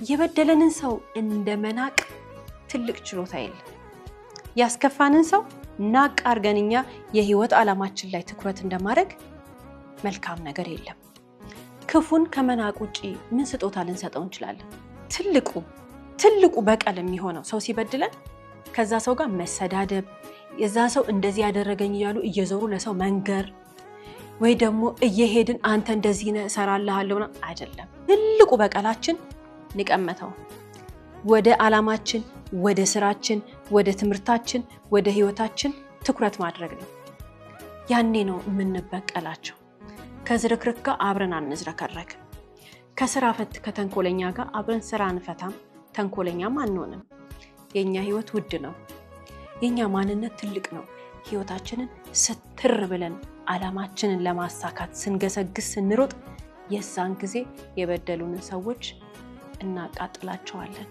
የበደለንን ሰው እንደ መናቅ ትልቅ ችሎታ የለም። ያስከፋንን ሰው ናቅ አድርገን እኛ የህይወት ዓላማችን ላይ ትኩረት እንደማድረግ መልካም ነገር የለም። ክፉን ከመናቅ ውጪ ምን ስጦታ ልንሰጠው እንችላለን? ትልቁ ትልቁ በቀል የሚሆነው ሰው ሲበድለን ከዛ ሰው ጋር መሰዳደብ፣ የዛ ሰው እንደዚህ ያደረገኝ እያሉ እየዞሩ ለሰው መንገር ወይ ደግሞ እየሄድን አንተ እንደዚህ ነህ እሰራልሃለሁ አይደለም። ትልቁ በቀላችን ንቀመተው ወደ ዓላማችን፣ ወደ ስራችን፣ ወደ ትምህርታችን፣ ወደ ህይወታችን ትኩረት ማድረግ ነው። ያኔ ነው የምንበቀላቸው። ከዝርክርክ ጋር አብረን አንዝረከረክም። ከስራ ፈት ከተንኮለኛ ጋር አብረን ስራ አንፈታም፣ ተንኮለኛም አንሆንም። የእኛ ህይወት ውድ ነው። የእኛ ማንነት ትልቅ ነው። ህይወታችንን ስትር ብለን ዓላማችንን ለማሳካት ስንገሰግስ፣ ስንሮጥ የዛን ጊዜ የበደሉንን ሰዎች እናቃጥላቸዋለን።